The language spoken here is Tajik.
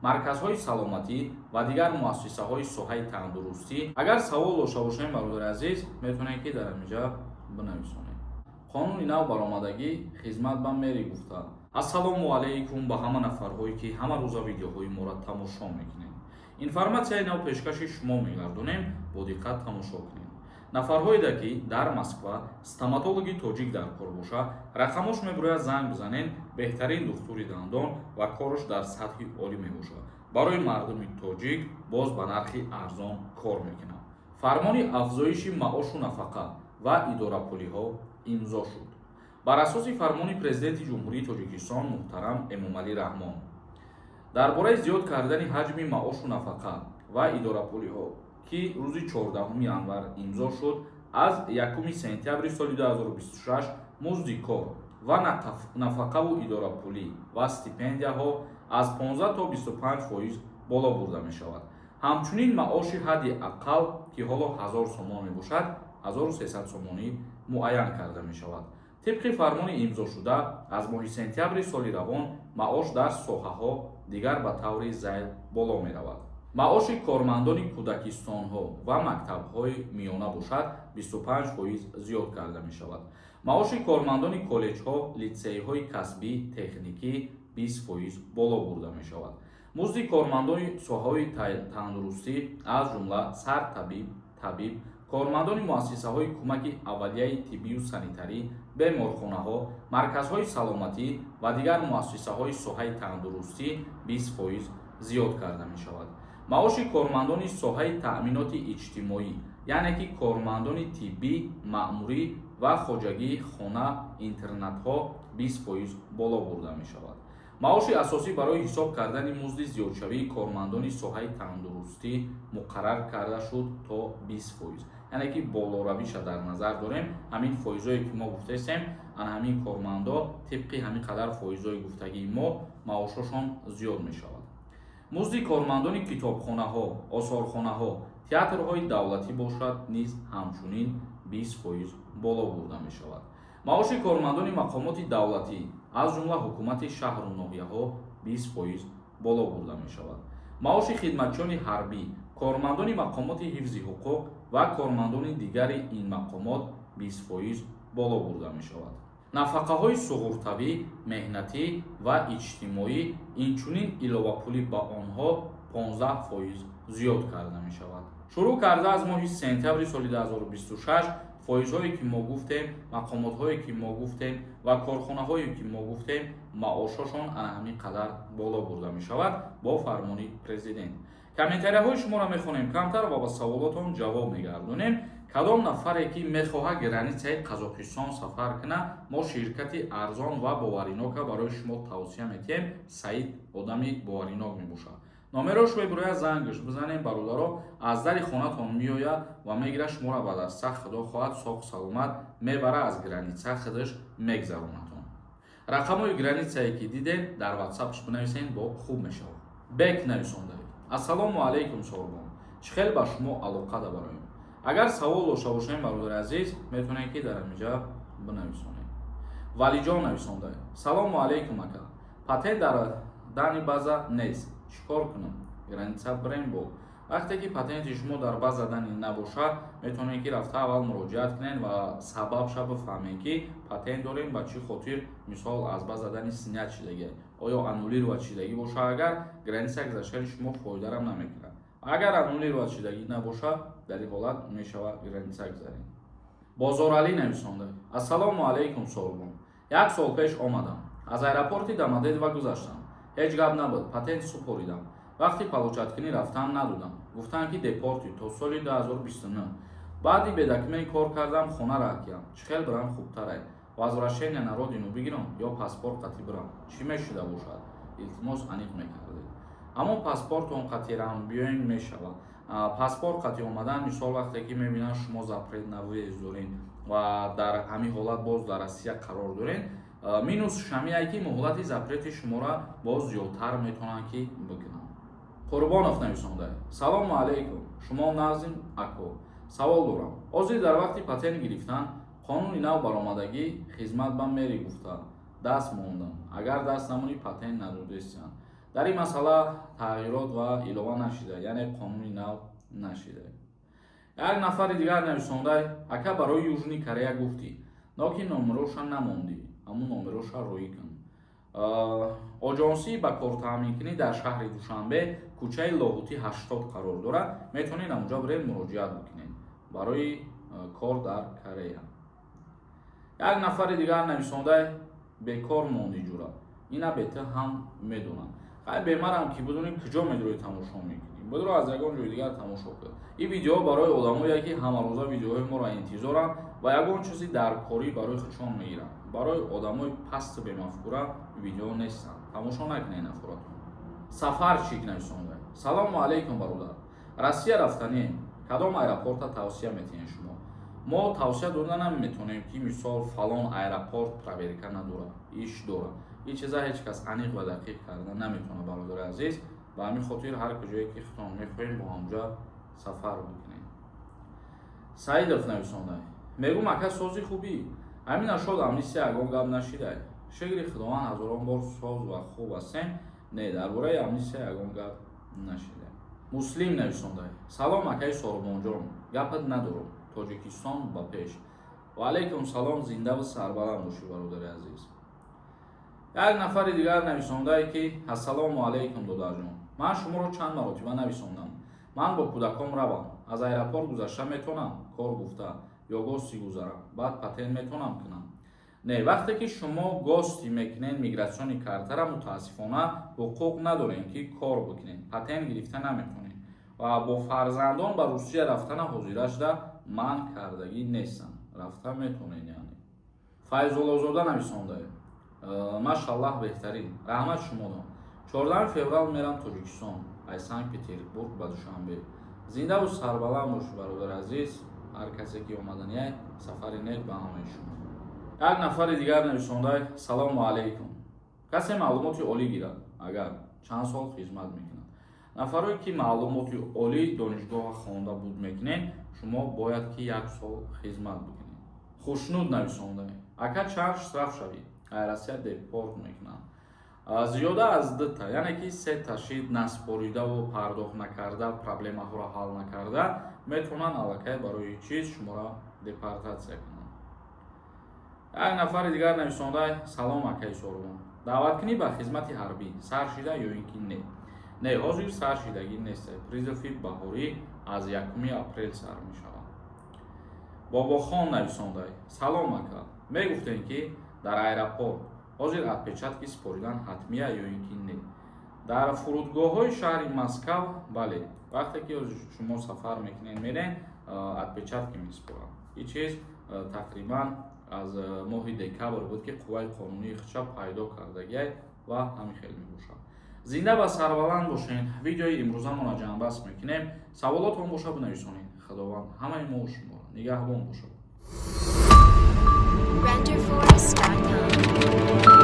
Марказҳои саломатӣ ва дигар муассисаҳои соҳаи тандурустӣ. Агар савол дошта бошем, бародари азиз, метавонед, ки дар ҳаминҷа бинависонед. Қонуни нав баромадагӣ хизмат ба мери гуфта. Ассалому алайкум ба ҳама нафарҳое, ки ҳама рӯза видеоҳои моро тамошо мекунед. Информатсияи нав пешкаши шумо мегардонем, бо диққат тамошо кунед. Нафарҳоеда, ки дар Москва стоматологи тоҷик дар кор боша, рақамош мебирояд, занг бизанед. Беҳтарин духтури дандон ва корш дар сатҳи олӣ мебошад. Барои мардуми тоҷик боз ба нархи арзон кор мекунад. Фармони афзоиши маошу нафақа ва идорапулиҳо имзо шуд. Бар асоси фармони Президенти Ҷумҳурии Тоҷикистон муҳтарам Эмомалӣ Раҳмон дар бораи зиёд кардани ҳаҷми маошу нафақа ва идорапулиҳо, ки рӯзи 14 январ имзо шуд, аз 1 сентябри соли 2026 музди кор ва нафақаву идорапулӣ ва стипендияҳо аз 15 то 25% боло бурда мешавад. Ҳамчунин маоши ҳадди ақал, ки ҳоло 1000 сомон мебошад, 1300 сомонӣ муайян карда мешавад. Тибқи фармони имзошуда, аз моҳи сентябри соли равон маош дар соҳаҳо дигар ба таври зайл боло меравад. Маоши кормандони кӯдакистонҳо ва мактабҳои миёна бошад, 25% зиёд карда мешавад. Маоши кормандони коллеҷҳо, литсейҳои касбӣ, техникӣ 20% боло бурда мешавад. Музди кормандони соҳаҳои тандурустӣ, аз ҷумла сартабиб, табиб, кормандони муассисаҳои кӯмаки аввалияи тиббию санитарӣ, беморхонаҳо, марказҳои саломатӣ ва дигар муассисаҳои соҳаи тандурустӣ 20% зиёд карда мешавад. Маоши кормандони соҳаи таъминоти иҷтимоӣ, яъне ки кормандони тиббӣ, маъмурӣ ва хоҷагии хона интернатҳо 20% боло бурда мешавад. Маоши асосӣ барои ҳисоб кардани музди зиёдшавии кормандони соҳаи тандурустӣ муқаррар карда шуд то 20%, яъне ки болоравиша дар назар дорем. Ҳамин фоизое, ки мо гуфтаистем, ана ҳамин кормандо тибқи ҳамин қадар фоизҳои гуфтагии мо маошошон зиёд мешавад. Музди кормандони китобхонаҳо, осорхонаҳо, театрҳои давлатӣ бошад, низ ҳамчунин 20% боло бурда мешавад. Маоши кормандони мақомоти давлатӣ, аз ҷумла ҳукумати шаҳру ноҳияҳо, 20% боло бурда мешавад. Маоши хидматчиёни ҳарбӣ, кормандони мақомоти ҳифзи ҳуқуқ ва кормандони дигари ин мақомот 20% боло бурда мешавад. Нафақаҳои суғуртавӣ, меҳнатӣ ва иҷтимоӣ, инчунин иловапулӣ ба онҳо 15% зиёд карда мешавад. Шурӯъ карда аз моҳи сентябри соли 2026 фоизҳое, ки мо гуфтем, мақомотҳое, ки мо гуфтем, ва корхонаҳое, ки мо гуфтем, маошошон ана ҳамин қадар боло бурда мешавад бо фармони президент. Комментарияҳои шуморо мехонем камтар ва ба саволотон ҷавоб мегардонем. Кадом нафаре, ки мехоҳад границаи Қазоқистон сафар кунад, мо ширкати арзон ва боваринока барои шумо тавсия метиҳем. Саид одами боваринок мебошад. Номерош мебирояд, зангш бизанем, бародаро. Аз дари хонатон меояд ва мегирад шуморо ба даста, худо хоҳад, соғ саломат мебара, аз граница худаш мегзаронатон. Рақамҳои границае, ки дидем, дар ватсапш бинависен, бо хуб мешавад. Бек нависондаед: «Ассалому алайкум, Сорбон, чӣ хел ба шумо алоқа дабароем?» Агар савол дошта бошем, бародари азиз, метавонед, ки дар ҳаминҷа бинависонед. Валиҷон нависондаед: «Салому алайкум, ака, патент дар данные база нест, чӣ кор кунам? Граница бирем?» Бо вақте ки патенти шумо дар база данных набошад, метавонед, ки рафта аввал муроҷиат кунед ва сабабша бифаҳмед, ки патент дорем, ба чӣ хотир, мисол, аз база данных снят шидагӣ, оё аннулировать шидагӣ боша. Агар граница гузаштани шумо фоидарам намекунад. Агар аннулировать шидагӣ набошад, дар ин ҳолат мешавад граница гузарем. Бозоралӣ нависонда: «Ассалому алайкум, Сорбон, як сол пеш омадам, аз аэропорти Домодедово гузаштам, ҳеҷ гап набуд, патент супоридам. Вақти получать кунӣ рафтан надодам, гуфтанд, ки депорти то соли 2029. Баъди бе документ кор кардам, хона раҳкиям. Чӣ хел бирам хубтарай? Возвращение на родину бигирам ё паспорт қатӣ бирам? Чӣ мешуда бошад? Илтимос, аниқ мекардед». Аммо паспортон қатирам биёем, мешавад. Паспорт қатӣ омадан, мисол, вақте ки мебинанд, шумо запрет на въезд дорен ва дар ҳамин ҳолат боз дар Россия қарор дорен, минус шамияе, ки муҳлати запрети шуморо боз зиёдтар метавонанд, ки бикунанд. Қурбонов нависонда: «Салому алайкум, шумо назим ако, савол дорам. Ҳозир дар вақти патент гирифтан қонуни нав баромадагӣ, хизмат ба мери гуфта даст мондам. Агар даст намонӣ, патент надодестиянд. Дар ин масъала тағйирот ва илова нашида, яъне қонуни нав нашида. Як нафари дигар нависондай: «Ака, барои Южный Корея гуфтӣ, ноки номероша намондӣ, ҳамун номероша роӣ кун». Оҷонсии ба кортаъминкунӣ дар шаҳри Душанбе, кӯчаи Лоҳутӣ 80 қарор дорад. Метавонед ҳамунҷа биред, муроҷиат бикунед барои кор дар Корея. Як нафари дигар нависондай: «Бекор монди, ҷура, ина бета ҳам медонам». Хай, бемарам ки бидонӣ куҷо медурӣ, тамошо мекунӣ, бидуро аз ягон ҷои дигар тамошо кун. Ин видео барои одамое, ки ҳамарӯза видеоҳои моро интизоранд ва ягон чизи даркорӣ барои худшон мегиранд. Барои одамои пасту бемафкура видео нестанд, тамошо накунед нафуратон. Сафарчик нависонда: «Салому алайкум, бародар, Россия рафтанием, кадом аэропорта тавсия метиҳем шумо?» Мо тавсия дода наметавонем, ки мисол фалон аэропорт проверка надорад, иш дорад. Ин чиза ҳеҷ кас аниқ ва дақиқ карда наметавонад, бародари азиз. Ба ҳамин хотир ҳар куҷое ки худтон мехоҳем, бо ҳамҷа сафар бикунем. Саидов нависонда: «Мегум, ака, сози хубӣ? Ҳамин ашод амнистия ягон гап нашидай?» Шукри Худованд, ҳазорон бор соз ва хуб ҳастем. Не, дар бораи амнистия ягон гап нашида. Муслим нависонда: «Салом, акаи Сорбонҷон, гапат надорам, Тоҷикистон ба пеш». Ва алайкум салом, зиндаву сарбаланд бошӣ, бародари азиз. Як нафари дигар нависондае, ки «Ассалому алайкум, додарҷон, ман шуморо чанд маротиба нависондам. Ман бо кӯдаком равам, аз аэропорт гузашта метавонам кор гуфта ё гости гузарам, баъд патент метавонам кунам?» Не, вақте ки шумо гости мекунед, миграционный картара, мутаассифона, ҳуқуқ надорем, ки кор бикунед, патент гирифта наметавонед ва бо фарзандон ба Русия рафтана ҳозирашда манъ кардагӣ нестам, рафта метавонед. Яъне Файзуллозода нависондае: «Машаллаҳ, беҳтарин, раҳмат шумодон. 14 феврал мерам Тоҷикистон, ай Санкт Петербург ба Душанбе». Зиндаву сарбаланд бош, бародари азиз. Ҳар касе ки омаданияй, сафари нек ба ҳамаи шумо. Як нафари дигар нависондай: «Салому алайкум, касе маълумоти олӣ гирад, агар чанд сол хизмат мекунад?» Нафарое ки маълумоти олӣ, донишгоҳа хонда буд мекунед, шумо бояд ки як сол хизмат бикунед. Хушнуд нависондай: «Ака, чанд штраф шавӣ, ай Россия депорт мекунанд?» Зиёда аз дута, яъне ки сета шид наспоридаву пардохт накарда, проблемаҳоро ҳал накарда, метавонанд аллакай барои чиз шуморо депортатсия кунанд. Як нафари дигар нависондай: «Салом, акаи Сорбон, даъваткунӣ ба хизмати ҳарбӣ сар шида ё ин ки не?» Не, ҳозир сар шидагӣ нест, призыв и баҳорӣ аз 1 апрел сар мешавад. Бобохон нависондай: «Салом, ака, мегуфтем, ки дар аэропорт ҳозир отпечатки супоридан ҳатмия ё ин ки не?» Дар фурудгоҳҳои шаҳри Москав бале, вақте ки шумо сафар мекунед, мерен, отпечатки месупоранд. Ин чиз тақрибан аз моҳи декабр буд, ки қувваи қонунии худша пайдо кардагиай ва ҳамин хел мебошад. Зинда ва сарбаланд бошед. Видеои имрӯзамонро ҷамъбаст мекунем. Саволотон боша, бинависонед. Худованд ҳамаи мо шуморо нигаҳбон бошад. Renderforest.com.